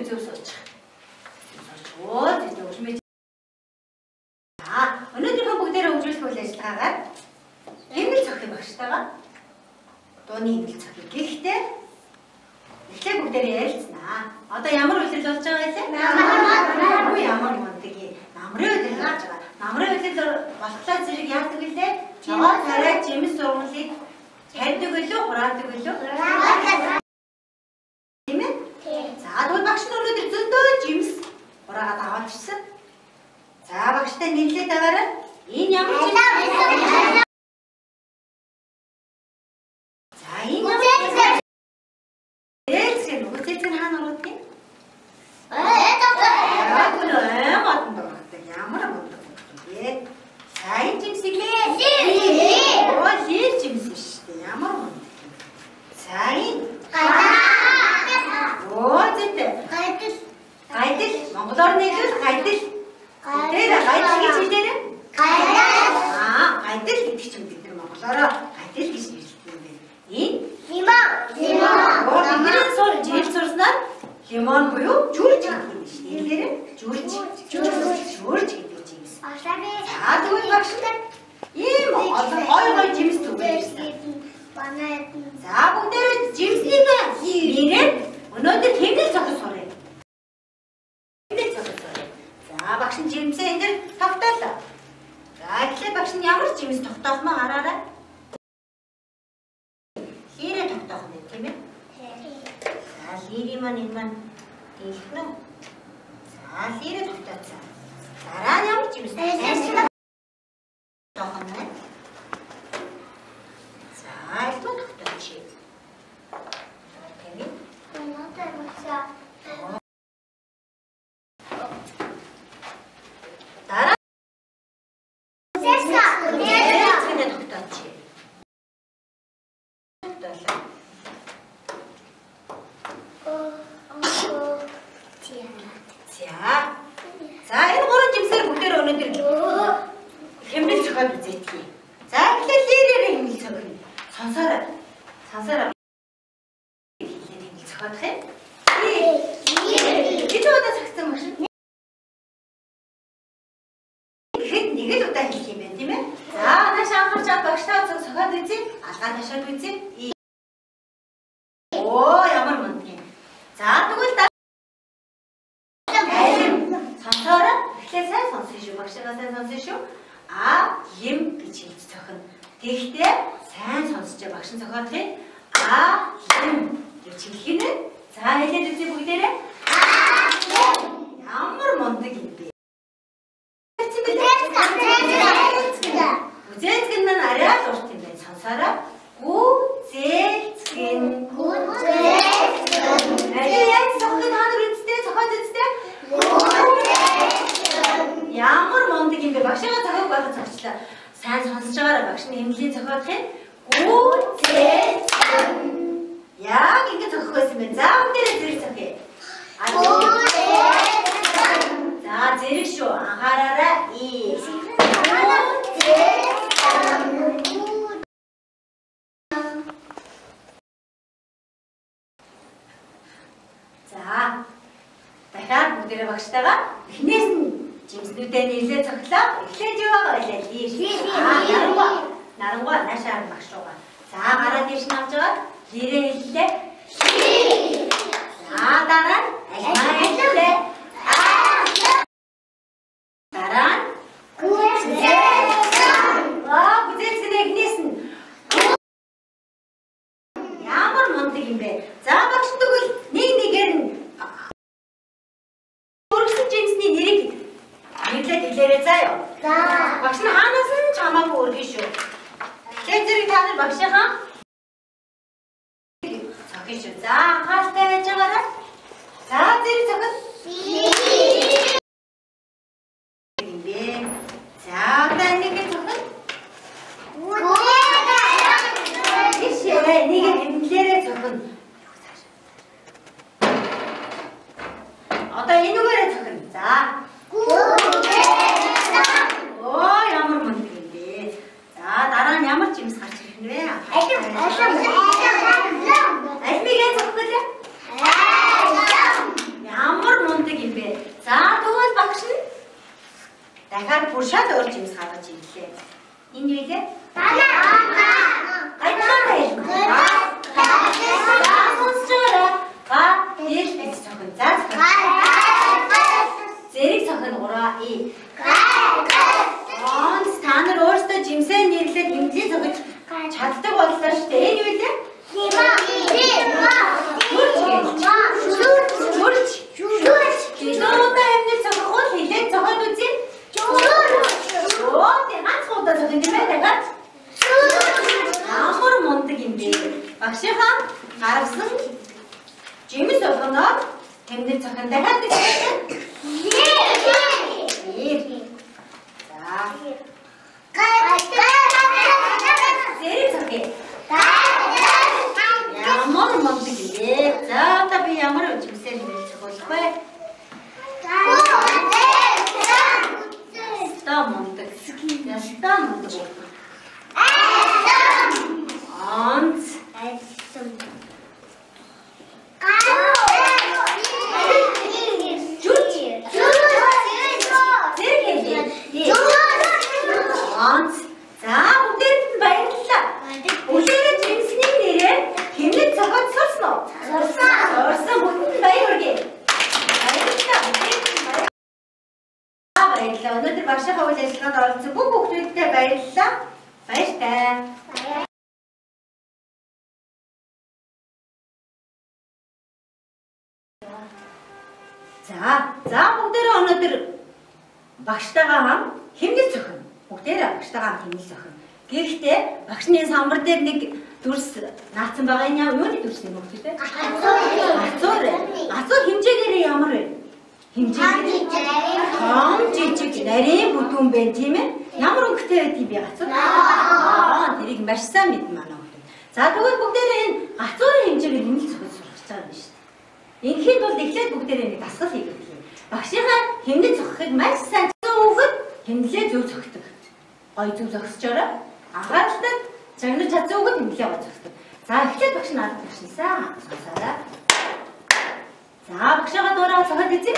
Зөв суучих. Суучих. Зөв өгшмэж. За, өнөөдрийнхөө бүгдээрээ хөгжүүлэх үйл ажиллагаагаар хэмнэл цохих багштайгаа дууны хэмнэл цохих. Гэхдээ эхлээ бүгдээрээ ярилцсанаа. Одоо ямар үйлдэл болж байгаа вэ? Намар. Ямар мундаг юм. Намрын үйлдэл болж байгаа. Намрын үйлдэл болохлоо зэрэг яадаг вүлээ? Ногоон царай жимс сургуулийг тарьдаг үлээ, хураадаг үлээ? Тийм ээ? За, тэгвэл багш нь өнөөдөр зөндөө жимс хураагаад аваад ирсэн. За, багштай нийлээд байгаарай. Энэ ямар жимс? За, энэ ямар жимс? Зээлзгэн, зээлзгэн хаана ордог юм? Ой, модонд ордог. Ямар мундаг юм бэ? За, энэ жимсийг лээ. Оо, лээ жимс шүү дээ. Ямар мундаг юм. За, энэ оо, зүйтэй. Гайдал. Гайдал. Монголоор нийлвэл гайдал. Тэр гайдал гэж хэлээрэй. Гайдал. Аа, гайдал гэдэг чинь бид нар монголоор гайдал гэж нэрлэдэг юм байна. Энэ лимон. Лимон. Оо, бидний сур жил сурснаар лимон буюу жүрж гэдэг юм биш. Нийлээрэй. Жүрж. Жүрж гэдэг жимс. За, тэгвэл багш нар ийм олон гой гой жимс түгээсэн. За, бүгдээрээ жимснийг нэрээр өнөөдөр хэмнэл цохиж суръя. Хэмнэл цохиж суръя. За, багш нь жимсээ энэ дэр тогтоолоо. За, эхлээд багш нь ямар жимс тогтоох маа хараарай. Лирээ тогтоох нь тийм ээ? За, лирийн маань энэ маань дийлэх нь. За, лирээ тогтооцсон. Дараа нь ямар жимс тогтоох нь вэ? За, альтуу тогтоочих. Тийм ээ? Дараа зээлзгэнээ тогтоочих. Тогтоолоо. За. За, энэ гурван жимсээр бүгдээр өнөөдөр хэмнэл зохиод үзээтгэе. За, эхлээд лирээрээ хэмнэл зохино. Сонсоорой. Сонсоорой. Эхлээд хэмнэл зохиодох юм. Хэд удаа зохицсан багш? Тэгэхэд нэг л удаа хэлэх юм байна, тийм ээ? За, нааш анхаарч аваад багштаа зохиод үзье. Алгаа ташаад үзье. Оо, ямар мундаг юм. За, тэгвэл сонсоорой. Эхлээд сайн сонссон шүү. Багшгаа сайн сонссон шүү. А, лим гэж хэлж цохино. Тэгэхдээ сайн сонсч багш нь цохиодох юм. А, лим гэж хэлэх нь. За, хэлээд үзье бүгдээрээ. А, лим. Ямар мундаг юм бэ? Гүзээлзгэн маань арай л урт юм байна. Сонсоорой. Гүзээлзгэн. Гүзээлзгэн. Арай яаж цохих нь та нар үздэй, цохиод үздэй. Ямар мундаг юм бэ? Багшгаа зохиог байхад зогчлаа. Сайн сонсож байгаарай. Багш нь хэмнэлийн зохиодох юм. Гүзээлзгэн. Яг ингэ зохих байсан байна. За, бүгдээрээ зэрэг зохиё. За, зэрэг шүү. Анхаараарай. И. За, дахиад бүгдээрээ багштайгаа эхнээс нь жимснүүдээ нэрлээ цохлоо. Эхлээд юу байгаа вэ? Лир. Нарангуй. Нарангуй наашаа багш руугаа. За, гараа дээш нь авч байгаа. Лирээ хэллээ. Лир. За, дараа нь альмаа хэллээ. Дараа нь гүзээлзгэн. Аа, гүзээлзгэн эхнээс нь ямар мундаг юм бэ? За, багш тэгвэл нэг нэгээр нь өргөсөн жимсний нэрийг нэрлээд хэлээрэй заа юу? За. Багш нь хаанаас нь ч хамаагүй өргөн шүү. Тэгэхээр зэрэг та нар багшийнхаа цохино шүү. За, анхааралтай байж байгаарай. За, зэрэг цохино. Юм бэ? За, одоо нэг цохино. Биш ээ, нэг хэмнэлээрээ цохино. Одоо энүүгээрээ цохино. За. Оо, ямар мундаг юм бэ? За, дараа нь ямар жимс гарч ирэх нь вэ? Альмыг яаж цохих вэ? Ямар Дахиад бүр шал өөр жимс гаргаж ирлээ. Энэ юу вэ? Ганцаараа хэлнэ. Сонсож байгаарай. Га дэл гэж цохино. За цохино. Зэрэг цохино 3 и. Онц та нар өөрсдөө жимсээ нэрлээд хэмнэлийг цохиж чаддаг боллоо шүү дээ. Энэ юу вэ? Зүрч. Зүрч. Хэдэн удаа хэмнэл цохих бол хэлээд цохоод үзье. Оо, тэг ганц удаа цохино тийм ээ дахиад. Ямар мундаг юм бэ? Багшийнхаа гаргасан жимс болгоноор хэмнэл цохино. Дахиад нэг нэр. За. Зэрэг цохиё. Ямар мундаг юм бэ? За, одоо би ямар жимсээр хэмнэл цохиулах вэ? Ястаа мундаг. Ястаа мундаг. Онц. Зүрч. Зэрэг хэлье. Онц. За, бүгдээрэнд нь баярлалаа. Бүгдээрээ жимсний нэрээр хэмнэл цохиод сурсан уу? Сурсан. Сурсан. Бүгдэнд нь баяр хүргэе. Баярлалаа. Бүгдээрэнд нь баярлалаа. Өнөөдөр багшийнхаа үйл ажиллагаанд оролцсон бүх хүүхдүүдтэй баярлалаа. Баяртай. За, за бүгдээрээ өнөөдөр багштайгаа хамт хэмнэл цохино. Бүгдээрээ багштайгаа хамт хэмнэл цохино. Гэхдээ багшны самбар дээр нэг дүрс наацсан байгаа юм яа? Юуны дүрс юм бэ? Гацуур. Гацуур хэмжээгээрээ ямар вэ? Хэмжээгээр том жижиг нарийн бүдүүн байна тийм ээ? Ямар өнгөтэй байд юм бэ гацуур? Аа, тэрийг маш сайн мэднэ манай хүүхдүүд. За тэгвэл бүгдээрээ энэ гацуурын хэмжээгээр хэмнэл цохиж сурах гэж байгаа юм шүү дээ. Ингээд бол эхлээд бүгдээрээ нэг дасгал хийгээд юм. Багшийнхаа хэмнэл цохихыг маш сайн хүүхэд хэмнэлээ зөв цохидог. Гой зөв зогсож орой. Анхааралтай чагнаж чадсан хүүхэд хэмнэлээ гой зогсдог. За эхлээд багш надад багшнасаа сонсоорой. За багшаагаа дуурай цохиод үзье.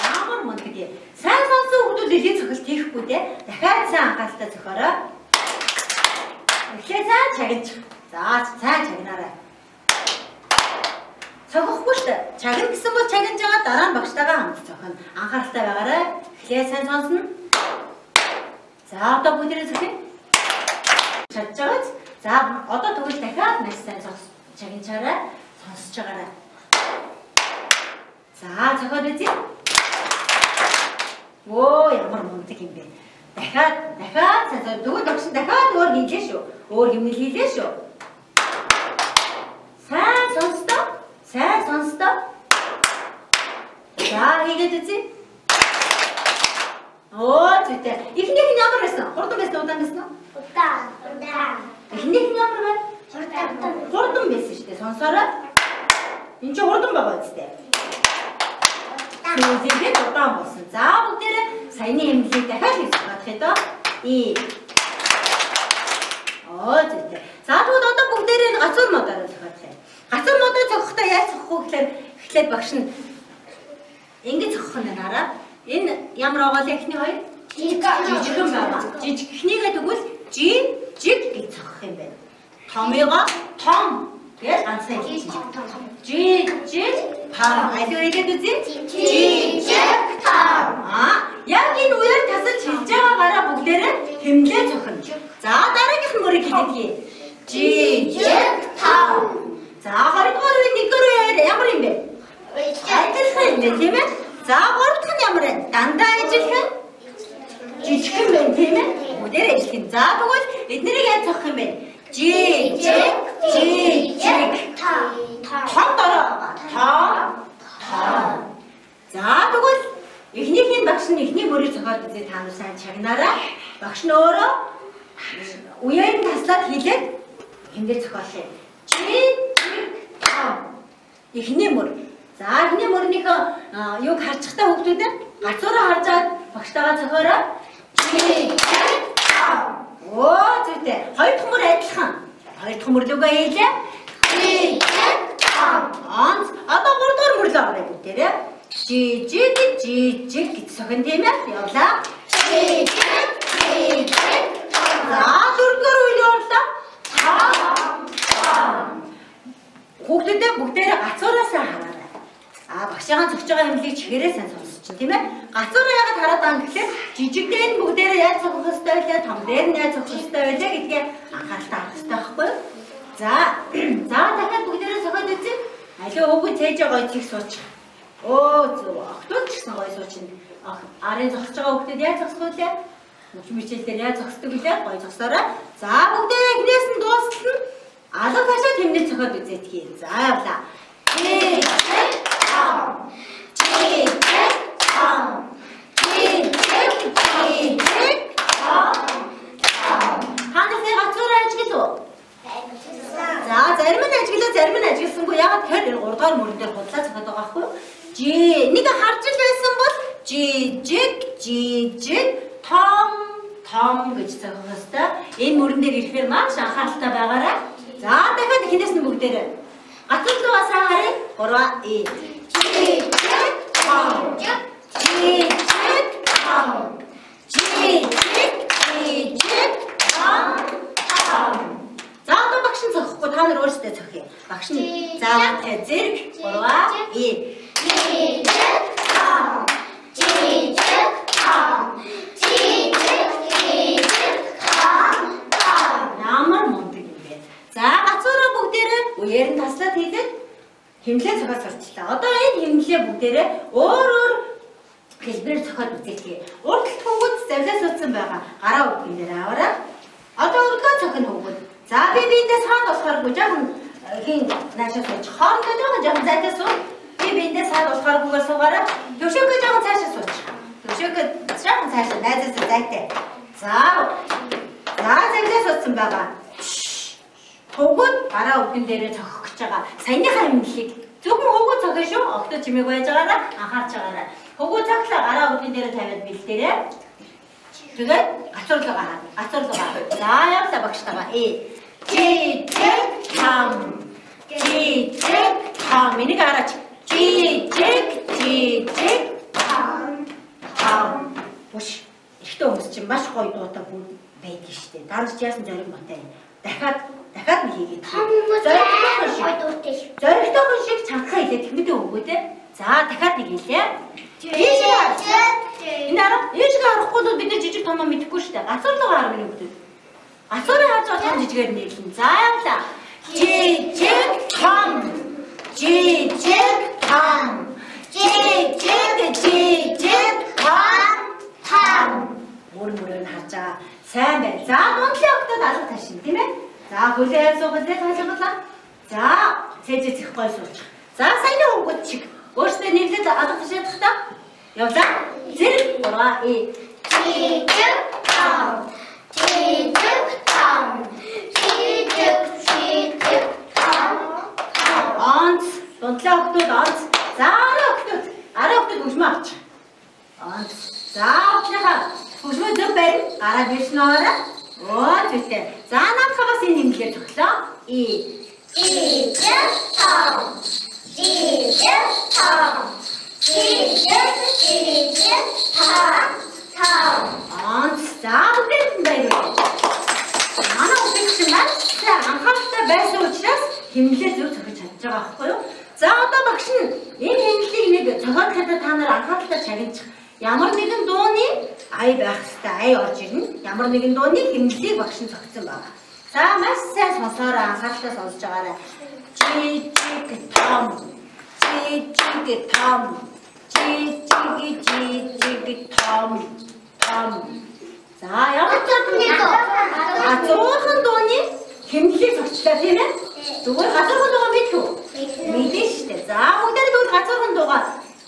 Ямар мундаг юм. Сайн сонсон хүүхдүүд илүү цохилт хийхгүй те. Дахиад сайн анхааралтай цохиорой. Эхлээд сайн чагнаж. За сайн чагнаарай. Цохихгүй шүү дээ. Чагна гэсэн бол чагнаж байгаа, дараа нь багштайгаа хамт цохино. Анхааралтай байгаарай. Эхлээд сайн сонсно. За одоо бүгдээрээ цохиё. Чадж байгааз. За одоо тэгвэл дахиад маш сайн чагнаж сонсож байгаарай. За цохиод үзье. Оо ямар мундаг юм бэ. Дахиад дахиад сайн тэгвэл багш дахиад өөр хийлээ шүү. Өөр юм хийлээ шүү. Сайн сонстоо. Сайн сонстоо. За хийгээд үзье. Оо зүйтэй. Эхнийх нь ямар байсан? Хурдан байсан уу, удаан байсан уу? Удаан. Удаан. Эхнийх нь ямар байв? Хурдан. Хурдан байсан шүү дээ. Сонсоорой. Энд чинь хурдан байгаа үстэй. Сүүлдээ удаан болсон. За бүгдээрээ саяны хэмнэлийг дахиад хийж сурах юм доо. И. Оо зүйтэй. За тэгвэл одоо бүгдээрээ гацуур модоор зохиодох юм. Гацуур модоор зохихдоо яаж зохих вэ гэхээр эхлээд багш нь ингэж зохих нь нараа. Энэ ямар байгаа вэ эхний хоёр? Жижигхэн байгаа. Жижигхнийгээ тэгвэл жижиг гэж зохих юм байна. Томыгоо том гэж ганцхан хэлж байна. Жижиг том. Аль хэлээд үзье? Жижиг том. Аа, яг энэ үеэр тасалж хэлж байгаагаараа бүгдээрээ хэмнэлээ зохино. За дараагийнх нь мөрийг хэлээдье. Жижиг том. За 20 дугаар үеийн 1 дугаар үеэр ямар юм бэ? Адилхан юм бэ тийм ээ? За 3 дахь нь ямар вэ? Дандаа ажилхан жижигхэн байна тийм ээ? Бүгдээрээ ажилхан. За тэгвэл эднэрийг яаж зохих юм бэ? Жижиг жижиг том. Том дороо байгаа. Том том. За тэгвэл эхнийх нь багш нь эхний мөрийг зохиод үзье та нар сайн чагнаарай. Багш нь өөрөө үеэр нь таслаад хэлээд хэмнэл зохиолъё. Жижиг том. Эхний мөр. За эхний мөрнийхөө юуг харчихтай хүүхдүүд гацуураа харж аваад багштайгаа зохиороо. Жижиг том. Оо зүйтэй. Хоёр дахь мөр адилхан. Хоёр дахь мөрлөгөө хийлээ. Жижиг том. Онц. Одоо гурав дахь мөрлөө авъя бүгдээрээ. Жижиг жижиг гэж цохино тийм ээ. Явлаа. Жижиг жижиг. За дөрөвдүгээр үйл орлоо. Том том. Хүүхдүүдээ бүгдээрээ гацуураасаа хараарай. А багшийн зөгч байгаа хэмнэлийг чихээрээ сайн сонсож чинь тийм ээ. Гацуураа яагаад хараад байгаа юм гэхлээр жижиг дээр нь бүгдээрээ яаж цохих ёстой вэ? Том дээр нь яаж цохих ёстой вэ гэдгээ анхааралтай харах ёстой байхгүй юу? За за дахиад бүгдээрээ цохиод үзье. Алиу өвгөн цээжээ гоё цэг суучих. Өө зөв охтууд ч гэсэн гоё суучин. Арын зогсож байгаа хүүхдүүд яаж зогсох вэ? Мөч мичээл дээр яаж зогсдог вүлээ? Гоё зогсоорой. За бүгдээрээ эхнээс нь дуустал нь алга таашаа тэмнэл цохиод үзээдгий. За явлаа. Жижиг том. Жижиг том. Жижиг жижиг том. Том. Та нар сая гацуураа ажиглав уу? За зарим нь ажиглаа, зарим нь ажигласангүй. Яагаад тэгэхээр энэ 3 дугаар мөрөн дээр худлаа цохиод байгаа байхгүй юу? Жи нэг харж ил байсан бол жижиг жижиг том том гэж цохих ёстой. Энэ мөрөн дээр ирэхээр маш анхааралтай байгаарай. За дахиад эхнээс нь бүгдээрээ гацуурлуугаа сайн харъя. 3 2 жижиг том. Жижиг том. Жижиг жижиг том том. За одоо багш нь цохихгүй та нар өөрсдөө цохиё. Багш нь заавал зэрэг 3 2 жижиг том. Жижиг том. Жижиг жижиг том том. Ямар мундаг юм бэ? За гацуураа бүгдээрээ үеэр нь таслаад хийлээд хэмнэлээ цохиод сурчлаа. Одоо энэ хэмнэлээ бүгдээрээ өөр өөр хэлбэрээр цохиод үзээдгий. Урд талд хүүгүүд завлаа суудсан байгаа. Гараа өвгөн дээр аваарай. Одоо өвдгөө цохино хүүгүүд. За би биендээ саад болохооргүй жоохон хин наашаа сууч. Хоорондоо жоохон жоохон зайтай суу. Би биендээ саад болохооргүйгээр суугаарай. Төвшөөгөө жоохон цаашаа сууч. Төвшөөгөө жоохон цаашаа найзаасаа зайтай. За за завлаа суудсан байгаа. Хөвгүүд гараа өвгөн дээрээ цохих гэж байгаа. Саяныхаа хэмнэлийг зөвхөн хөвгүүд цохино шүү. Октоо чимээг байж байгаараа анхаарч байгаарай. Хөвгүүд цохлоо гараа өвгөн дээрээ тавиад бэлдээрэй. Тэгээд гацуурлуугаа хаа. Гацуурлуугаа. За явлаа багштайгаа. Жижиг том. Жижиг том. Энийг хараач. Жижиг жижиг том. Том. Буш. Эрэгтэй хүмүүс чинь маш гоё дуутай хүн байдаг шүү дээ. Та нар ч яасан зориг мотой юм. Дахиад дахиад нэг хийгээд. Том хүмүүс гоё дуутай шүү. Зоригтой хүн шиг чанхаа хэлээд тэгмэдээ өгөө те. За дахиад нэг хэлье. Жижиг. Энэ арга ээжгээ харахгүй бол бид нар жижиг томоо мэдэхгүй шүү дээ. Гацуурлуугаа хар миний хүүхдүүд. Гацуураа харж байгаа том жижигээр нийлнэ. За явлаа. Жижиг том. Жижиг том. Жижиг жижиг том том. Мөр мөрөөр нь харж байгаа. Сайн байна. За дундлын охтод алга ташин тийм ээ. За хөлөө яасан хөлөө таашгалаа. За цээжээ цэх гой суучих. За саяны хөнгөд чиг. Өөрсдөө нэвлээд алга ташаадах та. Явлаа. Зэрэг 3 2 жижиг том. Жижиг том. Жижиг жижиг том том. Онц дундлын охтод онц. За арай охтод. Арай охтод хөгжмөө авчих. Онц. За охтынхаа хөгжмөө зөв барь. Гараа бэрш нөөрэ. Оо зүйтэй. За наадхаа бас энэ хэмнэлээр цохлоо. И жижиг том. Жижиг том. Жижиг жижиг том том. Онц. За бүгдээрэнд нь баярлалаа. Манай хүүхдүүд чинь маш сайн анхааралтай байсан учраас хэмнэлээ зөв цохиж чадж байгаа байхгүй юу? За одоо багш нь энэ хэмнэлийг нэг цохиод та нар анхааралтай чагнчих. Ямар нэгэн дууны ая байх хэвээр ая орж ирнэ. Ямар нэгэн дууны хэмнэлийг багш нь цогцсон байна. За маш сайн сонсоорой, анхааралтай сонсож байгаарай. Жижиг том. Жижиг том. Жижиг жижиг том. Том. За ямар ч дууны ганцхан дууны хэмнэлийг цогцлоо тийм ээ? Зүгээр ганцхан дуугаа мэдэх үү? Мэдэн шүү дээ. За бүгдээрээ тэгвэл ганцхан дуугаа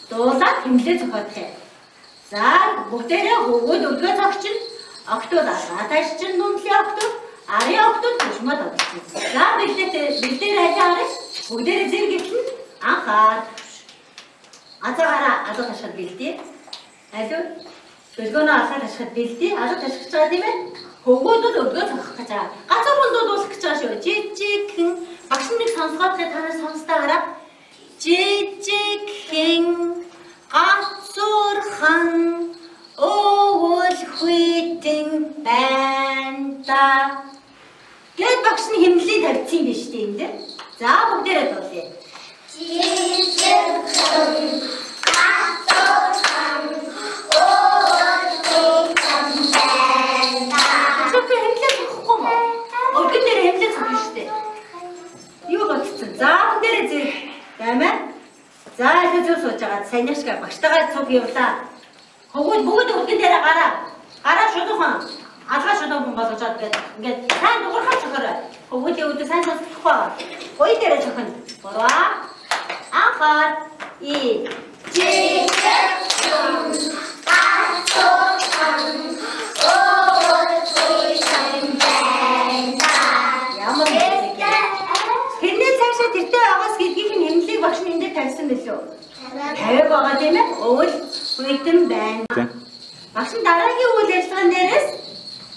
дуулаад хэмнэлээ зохиодох юм. За бүгдээрээ хөвгүүд өвдгөө цогчин, октод аргаа ташчин, дүнлийн октод, арын октод хөгжмөд одлоо. За бэлдээр хайлаа харъя. Бүгдээрээ зэрэг эхлэн анхаар. Азаагаараа алга ташхад бэлдээ. Алив дөлгөөнөө алга ташхад бэлдээ. Алга ташхаж байгаа тийм ээ? Хөвгүүд өвдгөө цогох гэж байгаа. Ганцхан дуу дуулах гэж байгаа шүү. Жижигхэн багш нэг сонсгоод та нар сонсдоо хараа. Жижигхэн тавьсан юм биш үү энэ дээр. За бүгдээрээ дуулъя. Жижигхэн гацуурхан өвөл хүйтэн байна. Зөвхөн хэмлээ зогсохгүй юм уу? Өргөн дээр хэмлээ зогсно шүү дээ. Юу бодсон? За бүгдээрээ зэрэг. Даймаа. За илүү зөв сууж байгаа. Саяных шиг багштайгаа цуг явлаа. Хөгүүд бүгд өргөн дээрээ гараа. Гараа шудуухан. Алгаа шудуухан болгож гээд ингээд сайн дуурхаа цохорой. Хөгүүдийн үүдээ сайн сонсохгүй байгаа. Гоё дээрээ цохино. 3 анхаар и Жижигхэн гацуурхан өвөл хүйтэн байна. Ямар зэрэг. Тэрнээ цаашаа тэртээ байгаас гэдгийнх нь хэмнэлийг багш нь энэ дээр тавьсан билүү? Тавиаг байгаа тийм ээ. Өвөл хүйтэн байна. Багш нь дараагийн үйл ажиллагаан дээрээс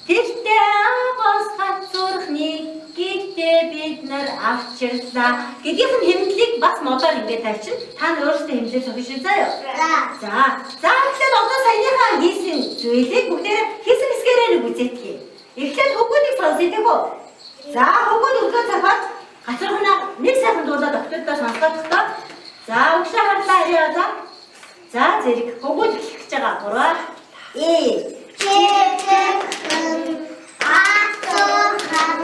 тэртээ агаас гацуурхныг гэхдээ бид нар авчирлаа гэдгийнх нь хэмнэлийг бас модоор ингээд тавьчин. Та нар өөрсдөө хэмнэлээ зохиож заяа. За. За тэгэхээр одоо саяныхаа хийсэн зүйлийг бүгдээрээ хийсэн хэсгээрээ нэг үзээтгэе. Эхлээд хөгүүдийг сонсъё тийм үү? За хөгүүд өглөө цахаад гацуурхнаа нэг сайхан дуулаад октодоо сонсгохдоо. За өгшөө харлаа харьяа. За зэрэг хөгүүд эхлэх гэж байгаа. 3 2 Жижигхэн гацуурхан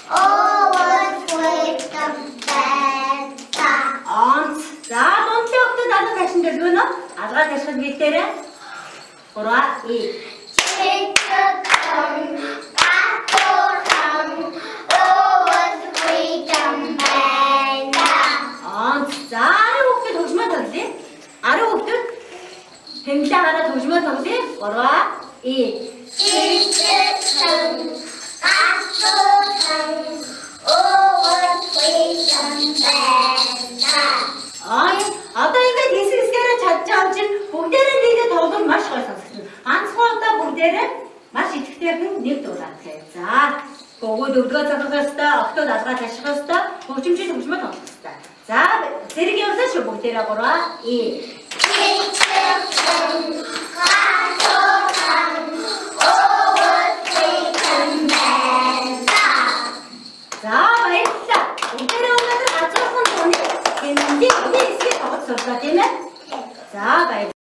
өвөл хүйтэн байна. Онц. За дундлын октод алга ташин дэлгөнө. Алга ташхад бэлдээрэй. 3 2 Жижигхэн гацуурхан өвөл хүйтэн байна. Онц. За 10 хүүхдүүд хөгжмөө тоглоё. 10 хүүхдүүд хэмлээ хараад хөгжмөө тоглоё. 3 2 Жижигхэн гацуурхан өвөл хүйтэн байна. Онц. Одоо ингээд хэсэг хэсгээрээ чадж байгаа юм чинь бүгдээрээ нийлээ тоглол маш гоё сонсогдно. Ганцхан удаа бүгдээрээ маш идэвхтэйхэн нэг дуулаад. За гогоод өвдгөө цохих ёстой, октод алгаа таших ёстой, хөгжимчийн хөгжмөө тоглох ёстой. За зэрэг явлаа шүү бүгдээрээ 3 2 Жижигхэн гацуурхан өвөл хүйтэн байна. За баярлалаа. Бүгдээрээ өнөөдөр гацуурхан дууны хэмнэлийг хэсгийг тоглож сурлаа тийм ээ? За баярлалаа.